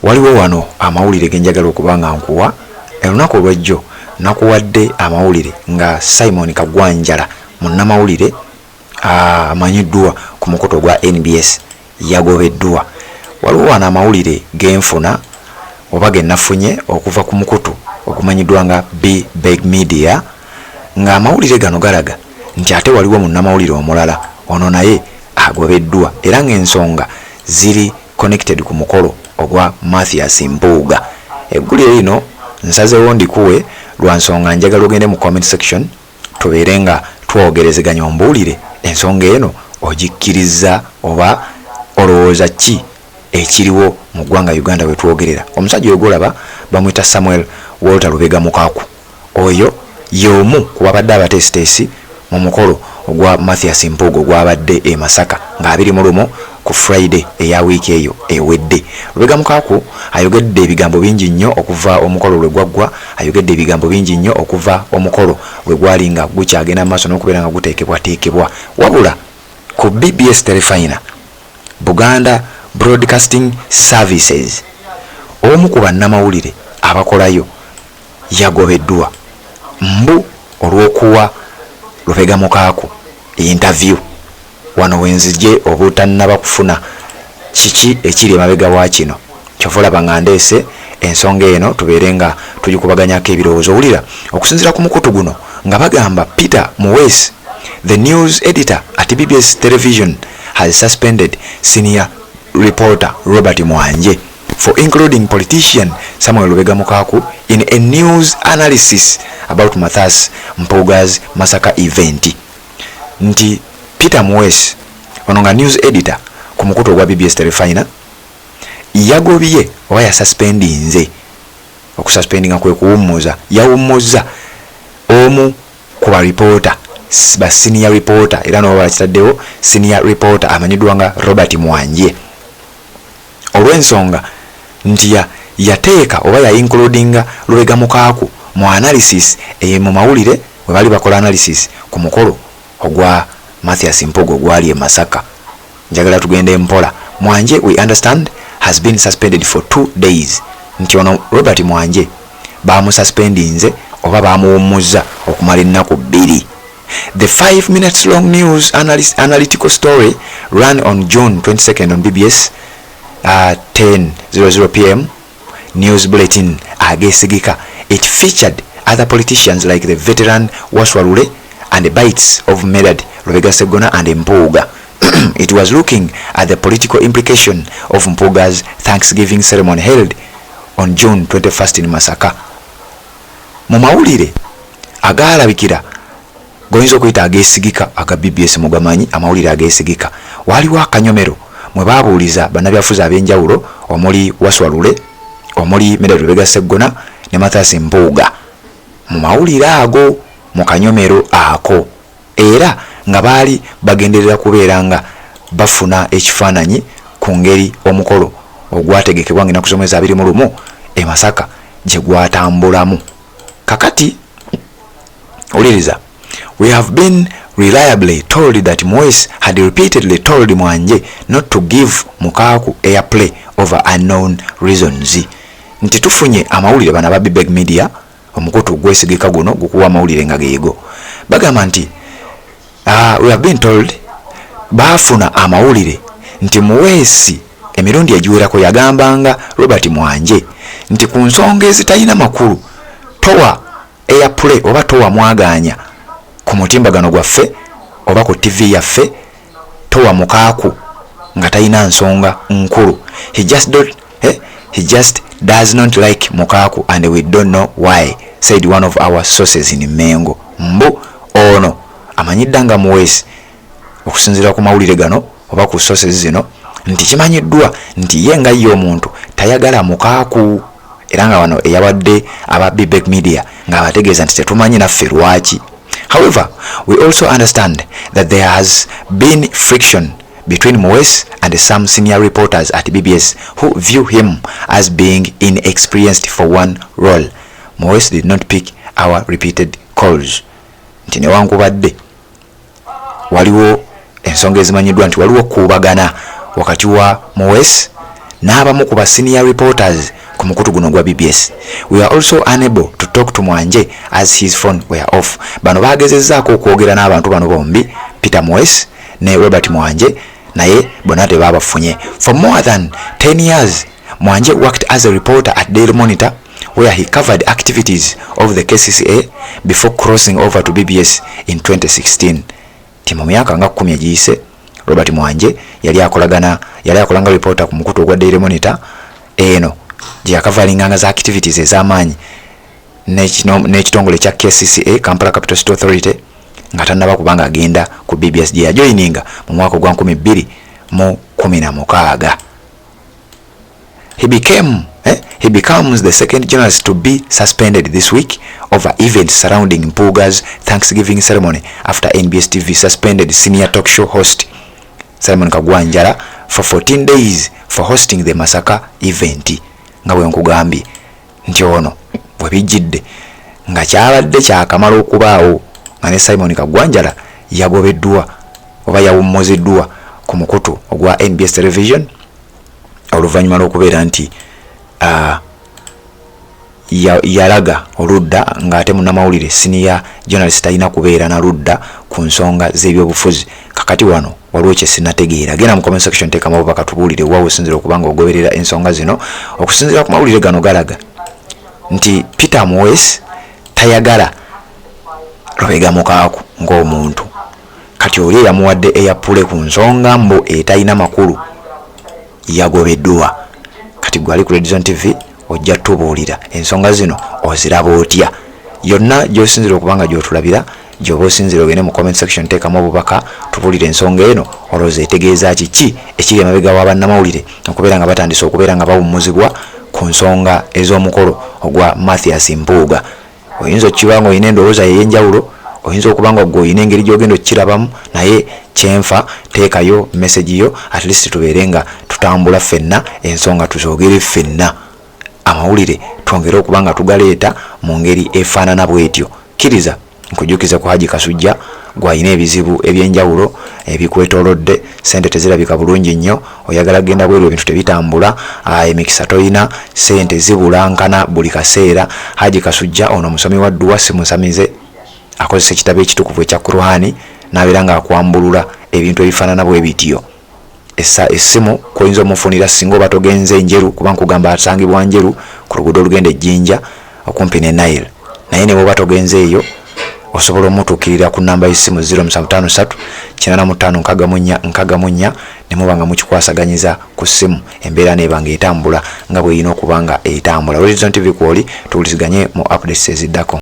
Waliwo wano amawulire ge njagala okuba nga nkuwa. Olunaku olw'ejjo nakuwadde amawulire nga Simon Kagwanjala, munnamawulire amanyiddwa ku mukutu ogwa NBS, yagobeddwa. Waliwo wano amawulire genfuna oba genafunye okuva ku mukutu ogumanyiddwa nga Bbeg Media, ng'amawulire gano galaga nti ate waliwo munnamawulire omulala, ono naye agobeddwa, era ng'ensonga ziri connected ku mukolo ogwa Mathias Mpuuga. Eggulire lino nsazeewo ndikuwe lwa nsonga njagala ogende mu comment section, tubeere nga twogerezeganya, ombuulire ensonga eno ogikkiriza oba olowooza ki ekiriwo mu ggwanga Uganda we twogerera. Omusajja oyo gwolaba bamuyita Samuel Walter Lubega Mukaku. Oyo y'omu ku babadde abateesiteesi mu mukolo ogwa Mathias Mpuuga ogwabadde e Masaka nga 21 ku Friday eya wiiki eyo ewedde. Lubega Mukaku ayogedde ebigambo bingi nnyo okuva omukolo lwe gwaggwa, ayogedde ebigambo bingi nnyo okuva omukolo lwe gwali nga gukyagenda mu maaso n'okubeera nga guteekebwateekebwa. Wabula ku BBS Terefayina, Buganda Broadcasting Services, omu ku bannamawulire abakolayo yagobeddwa mbu olw'okuwa Lubega Mukaaku interview. Wano wenzije obutannaba kufuna kiki ekiri emabega wa kino, kyova olaba nga ndeese ensonga eno tubeere nga tugikubaganyako ebirowoozo. Owulira, okusinziira ku mukutu guno nga bagamba Peter Muweesi, the news editor at BBS Television, has suspended senior reporter Robert Mwanje for including politician Samuel Lubega Mukaku in a news analysis about Mathias Mpuuga's Masaka event. Nti Peter Muweesi ono nga news editor ku mukutu ogwa BBS Terefayina yagobye oba yasuspendinze, okususpendinga kwe kuwummuza, yawummuza omu ku ba reporter, ba senior reporter, era noba bakitaddewo senior reporter amanyiddwa nga Robert Mwanje, olw'ensonga nti yateeka oba ya includinga Lubega Mukaaku mu analysis mu mawulire bwe baali bakola analysis ku mukolo ogwa Mathias Mpuuga ogwali e Masaka. Njagala tugende mpola. Mwanje, we understand, has been suspended for 2 days. Nti ono Robert Mwanje bamususpendinze oba bamuwummuzza okumala ennaku 2. The 5 minutes long news analytical story ran on June 22nd on BBS 10:00 p.m. news bulletin agesigika. It featured other politicians like the veteran Waswa Lule and the bites of Medard Lubega Sseggona and Mpuuga. It was looking at the political implication of Mpuuga's thanksgiving ceremony held on June 21st in Masaka. Mu mawulire agaalabikira goyinza okuyita ageesigika aga BBS, mugamanyi amawulire ageesigika, waaliwo akanyomero mwe baabuuliza bannabyafuzi ab'enjawulo omuli Waswa Lule, omuli Medard Lubega Sseggona ne Mathias Mpuuga. Mu mawulire ago, mu kanyomero ako, era nga baali bagenderera kubeera nga bafuna ekifaananyi ku ngeri omukolo ogwategekebwa nga ennaku z'omwezi 21 e Masaka gye gwatambulamu. Kakati owuliriza. We have been reliably told that Muweesi had repeatedly told Mwanje not to give Mukaku airplay over unknown reasons. Nti tufunye amawulire, bano aba Big Media, omukutu gwesigika guno gukuwa amawulire nga geego, bagamba nti we have been told, baafuna amawulire nti Muweesi emirundi egiwerako yagambanga Robert Mwanje nti ku nsonga ezitalina makulu towa airplay oba towa mwaganya ku mutimbagano gwaffe oba ku TV yaffe, towa Mukaaku nga talina nsonga nkulu. He just don't, eh? He just does not like Mukaku and we don't know why, said one of our sources in Mengo. Mbu ono amanyidda nga Muweesi, okusinziira ku mawulire gano oba ku sources zino, nti kimanyiddwa nti ye nga ye omuntu tayagala Mukaaku, era nga wano eyawadde aba Bbeg Media ng'abategeeza nti tetumanyi naffe lwaki. However, we also understand that there has been friction between Muweesi and some senior reporters at BBS who view him as being inexperienced for one role. Muweesi did not pick our repeated calls. Nti newankubadde waliwo ensonga ezimanyiddwa nti waliwo okuubagana wakati wa Muweesi N'abamu ku ba senior reporters ku mukutu guno gwa BBS. We are also unable to talk to Mwanje as his phone were off. Bano bagezezzaako okwogera n'abantu bano bombi, Peter Muwesi ne Robert Mwanje, naye bonna tebabafunye. For more than 10 years, Mwanje worked as a reporter at Daily Monitor, where he covered activities of the KCCA before crossing over to BBS in 2016. Ti mu myaka nga 10 egiyise, Robert Mwanje yali akolagana, yali akolanga reporter ku mukutu ogwa Daily Monitor, eno gye yakavaringanga za activities ez'amaanyi n'ekitongole kya KCCA, Kampala Capital City Authority, nga tannaba kubanga agenda ku BBS gye yajoyininga mu mwaka ogwa 2016. He becomes the second journalist to be suspended this week over events surrounding Mpuuga's Thanksgiving ceremony, after NBS TV suspended senior talk show host Simon Kagwanjala for 14 days for hosting the Masaka event. Nga bwe nkugambye nti ono bwe bijjidde nga kyabadde kyakamala okubaawo nga ne Simon Kagwanjala yagobeddwa oba yawummuziddwa ku mukutu ogwa NBS Television oluvannyuma lw'okubeera nti yalaga oludda, ng'ate munnamawulire, senior journalist, talina kubeera na ludda ku nsonga z'ebyobufuzi. Kakati wano waliwo kye sinategeera. Genda mu comment section, teekamu obubaka, tubuulire wa osinzira okuba nga ogoberera ensonga zino. Okusinziira ku mawulire gano, galaga nti Peter Muwesi tayagala Lubega Mukaaku ng'omuntu. Kati oli eyamuwadde eyapule ku nsonga mbu etalina makulu yagobeddwa. Kati gwe ali ku Redzone TV, ojja tubuulira ensonga zino oziraba otya. Yonna gyosinzira okuba nga gyotulabira, gyoba osinzira, ogende mu comment section, teekamu obubaka, tubuulire ensonga eno olowooza etegeeza kiki ekiri emabega wa bannamawulire okubeera nga batandise okubeera nga bawummuzibwa ku nsonga ez'omukolo ogwa Mathias Mpuuga. Oyinza okukiba nga olina endowooza ey'enjawulo, oyinza okuba nga gwe olina engeri gyogenda okukirabamu, naye kyenfa teekayo message yo, at least tubeere nga tutambula ffenna, ensonga tuzoogere ffenna, amawulire twongere okuba nga tugaleeta mu ngeri efaanana bwetyo. Kkiriza nkujjukize ku Haji Kasujja, gwalina ebizibu ebyenjawulo ebikwetolodde, sente tezirabika bulungi nnyo, oyagala kugenda bweru, ebintu tebitambula, emikisa toyina, sente zibulankana buli kaseera. Haji Kasujja ono musomi wa dduwa, si musamize, akozesa ekitabo ekitukuvu ekya Kuruhani n'abeera ng'akwambulula ebintu ebifaanana bwe bityo. Essa essimu kwoyinza omufunira singa oba togenze Njeru, kuba nkugamba asangibwa Njeru ku luguudo olugenda Ejjinja okumpi ne Nile. Naye ne bwoba togenze eyo, osobola omutuukirira ku namba y'essimu 0753 85 64 64, ne muba nga mukikwasaganyiza ku ssimu, embeera neeba nga etambula nga bw'erina okuba nga etambula. Horizon TV kwoli, tuwuliziganye mu updates eziddako.